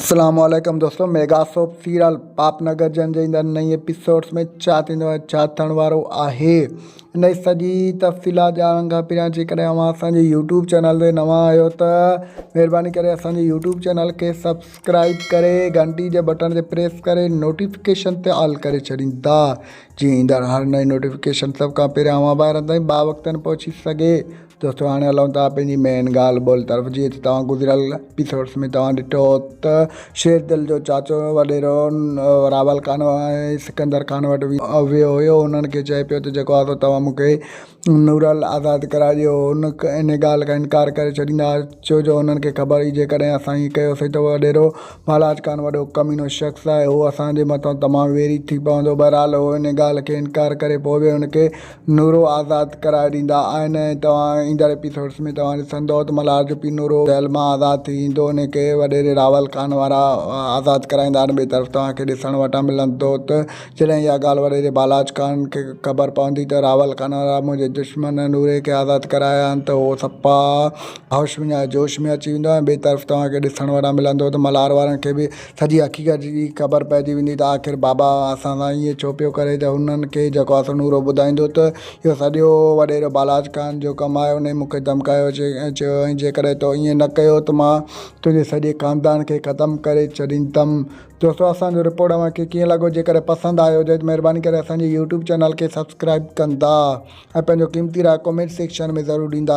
اسلام عليڪم دوستو ميگا سوپ سيريل پاپ نگر جن جي ايندڙ نئين ايپيسوڊز ۾ ڇا ٿيندو ۽ ڇا ٿيڻ وارو آهي ان جي سڄي تفصيلات ڄاڻڻ کان پهريان جيڪڏهن اوهان اسان جي يوٽيوب چينل تي نوان آهيو ته مهرباني ڪري اسان جي يوٽيوب چينل کي سبسڪرائب ڪري گهنٽي جي بٽڻ تي پريس ڪري نوٽيفڪيشن تي آل ڪري ڇڏيندا جيئن ايندڙ هر نئين نوٽيفڪيشن سڀ کان پهريان اوهان ڀائرن تائين باوقتن پهچي سگهي. دوستو هاڻي هلون ٿا پنهنجي مين ڳالهه ٻولهه طرف جيئن ته توهان گذريل ايپيسوڊس ۾ توهان ڏٺو هو ته شير دل جو چاچو وڏيرو راول خان ۽ سڪندر خان وٽ ويو هيو انهن کي چئي پيو ته جيڪو آهي سو توهان مون کي نورل آزاد ڪرائي ڏيو ان ان ڳالهه کان انڪار ڪري ڇڏيندا ڇو جو انهن کي خبر هئي جيڪڏهن اسان ائين ڪيوسين ته وڏيرو بالاچ خان وڏو ڪمينو شخص آهي هو اسان جي مٿان تمام ويري ٿي پوندو بهرحال هو ان ڳالهه کي انڪار ڪري پوء به ان کي نورو آزاد ڪرائي ڏيندا آهن ۽ توهان ايندڙ ايپيسوڊس ۾ توهان ڏسندو ته ملهار جو پيء نورو جيل مان آزاد ٿي ايندو ان کي وڏيري راول خان وارا آزاد ڪرائيندا آهن ٻئي طرف توهان کي ڏسڻ وٽان ملندو ته جڏهن اها ڳالهه وڏيري بالاچ خان کي خبر پوندي ته راول خان وارا منهنجي دشمن نوري کي آزاد ڪرايا آهن ته هو صفا هوش وڃائي جوش ۾ اچي ويندو ۽ ٻئي طرف توهان کي ڏسڻ وٽان ملندو ته ملهار وارن کي به سڄي حقيقت جي خبر پئجي ويندي ته آخر بابا اسان سان ائين ڇو پيو ڪري ته هنن کي جيڪو آسو نورو ٻڌائيندو ته اهو سڄو وڏيرو بالاچ خان جو ڪم آهي انهي مون کي ڌمڪايو ۽ چيو هئائين جيڪڏهن تو ائين نه ڪيو ته مان تنهنجي سڄي خاندان کي ختم ڪري ڇڏيندم. دوستو اسان جو رپورٽ اوهان کي ڪيئن لڳو جيڪڏهن پسند آيو هجي ته مهرباني ڪري اسان جي يوٽيوب چينل کي سبسڪرائب ڪندا ۽ پنهنجو قيمتي راء ڪمينٽ سيڪشن ۾ ضرور ڏيندا.